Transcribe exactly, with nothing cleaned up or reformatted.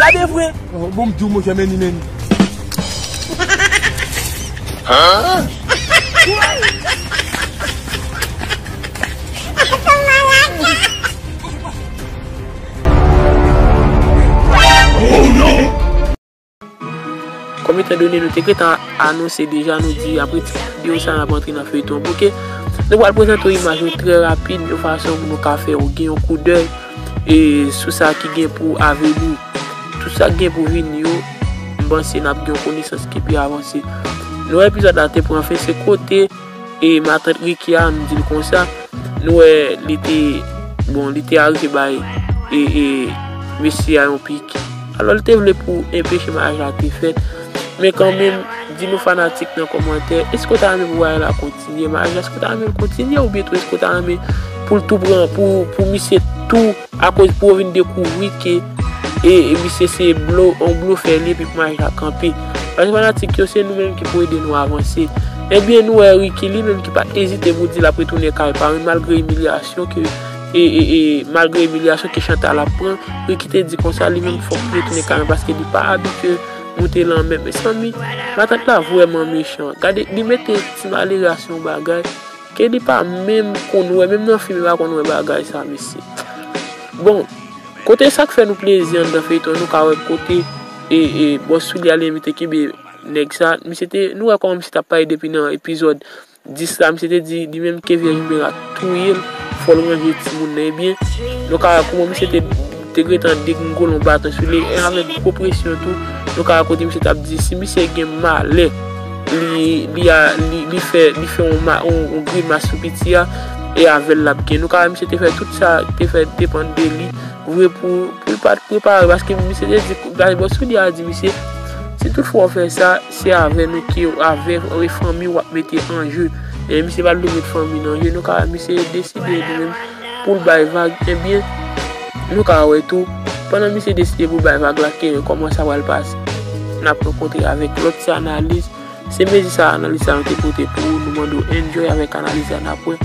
Gade vre. Bon, m di w, monchè, men ni, men ni. Kòm etandone nou te gentan anonse deja, nou di apre ti videyo sa n ap antre nan feyton an. Oke, nou pral prezante w imaj yo trè rapid, yon fason pou nou ka fè w gen yon koudèy e sou sa ki gen pou aveni. Tout sa ki gen pou vini yo, m panse n ap gen yon konesans ki pi avanse. Nou wè epizòd la te pran fen, se kote e matant Ricky a, nou di l konsa, nou wè li te, bon, li te arive bay e, e mesye a yon piki. Alò, li te vle pou enpeche maryaj la te fèt. Men kanmenm, di nou fanatik nan kòmantè, èske w ta renmen pou bagay la kontinye? Maryaj la, èske w ta renmen l kontinye? Oubyen tou, èske w ta renmen pou l tou pran, pou, pou misye tou akoz pou yo vin dekouvri ke e, e misye se blo, yon blofè li epi pou maryaj la kanpe. Paske fanatik yo, se nou menm ki pou ede nou avanse. Ebyen, nou wè Ricky li menm ki pa t ezite pou di l ap retounen kay paran malgre imilyasyon ke e, e, e, malgre imilyasyon ke Chantal ap pran, Ricky te di konsa li menm fòk li retounen kay paske li pa abitye moute lanmè. Mezanmi, matant la vrèman mechan. Gade, li mete ti malere a sou yon bagay ke li pa menm konn wè, menm nan fim li pa konn wè bagay sa, mesye. Bon, kote sa k fè nou plezi anndan feyton, nou ka wè kote e, e, bòs Willy al envite kenbe nèg sa. Misye te, nou wè kòman misye t ap pale depi nan epizòd dis la, misye te di li menm ke vyèj Mera touye l. fò l ranje timoun nan, ebyen, nou ka wè kòman misye te, te gentan degringole yon baton sou li, e avèk gwo presyon tou, nou ka wè kote misye t ap di, si misye gen malè, li, li, a, li, li fè, li fè yon, ma, yon, yon grimas sou piti a, e avè l l ap gen. Nou ka wè misye te fè tout sa, te fè depann de li, vre pou, pou l pa t prepare, paske misye te di, bon, Soudi a di misye, si tout fwa w fè sa, se avè nou ke, avè fanmi w ap mete an je. E misye pa t vle met fanmi nan je, nou ka wè misye deside li menm pou l bay vag, ebyen, nou ka wè tou, pandan misye deside pou l bay vag la, ke kòman sa pral pase. N ap rankontre avèk lòt ti analiz. Se mezi sa, analiz sa nou te pote pou ou, nou mande w enjoy avèk analiz sa, n ap wè